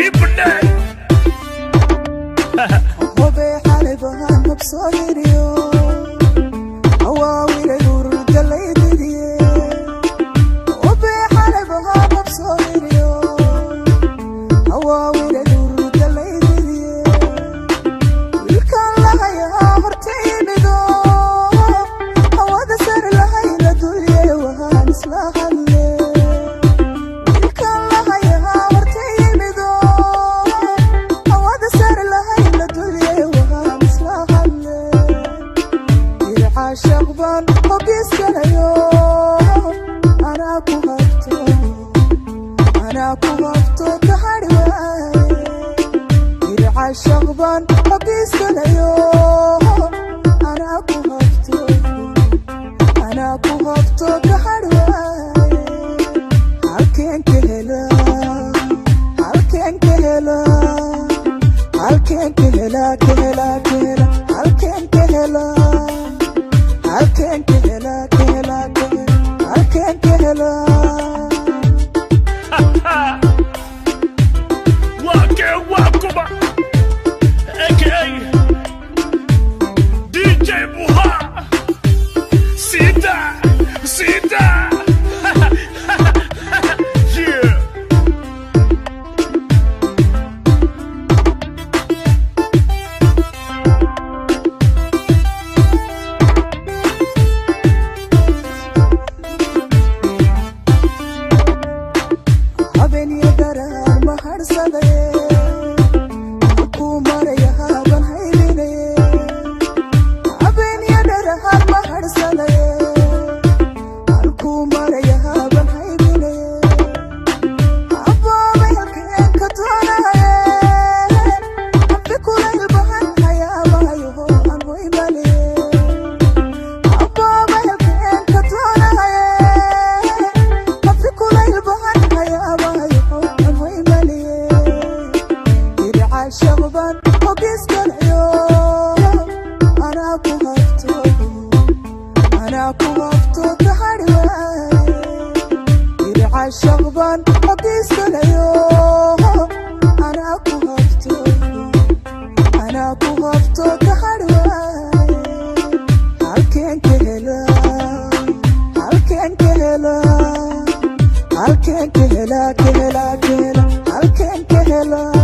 Ii badhee. Hubay xalibahan hubsooyiriyo hawaawilay hurdalaydidiye. Hubay xalibahan hubsooyiriyo hawaawilay hurdalaydidiye. Wiilkaan lahayaa hortaymido hawada sar lahayna dulye wahaan isla hadle. Wiilkaan lahayaa hortaymido hawada sar lahayna dulye wahaan isla hadle. Ircaashaq baan hogiskanayo, anaa ku habto, anaa ku habto kahadhi waaye. Ircaashaq baan hogiskanayo, anaa ku habto, anaa ku habto kahadhi waaye. Halkeen ka helaa, halkeen ka helaa, halkeen ka helaa, ka helaa, ka helaa, halkeen ka helaa, halkeen ka helaa, ka helaa, ka helaa, halkeen ka helaa? Waa kee, waa kuma? Aka DJ Buha. Sida sida, yeah. Habeniyo daraar ma hadhsadaye, halkuu maraya haban haybinaye. Habeniyo daraar ma hadhsadaye, halkuu maraya haban haybinaye. Habboobay halkeen ka doonaye, habbi kulayl bahan hayaabahayoho aan hoymaliye. Habboobay halkeen ka doonaye, habbi kulayl bahan hayaabahayoho aan hoymaliye. Ircaashaq baan hogiskanayo, anaa ku habto, anaa ku habto kahadhi waaye. Ircaashaq baan hogiskanayo, anaa ku habto, anaa ku habto kahadhi waaye. Halkeen ka helaa, halkeen ka helaa, halkeen ka helaa, ka helaa, ka helaa, halkeen ka helaa?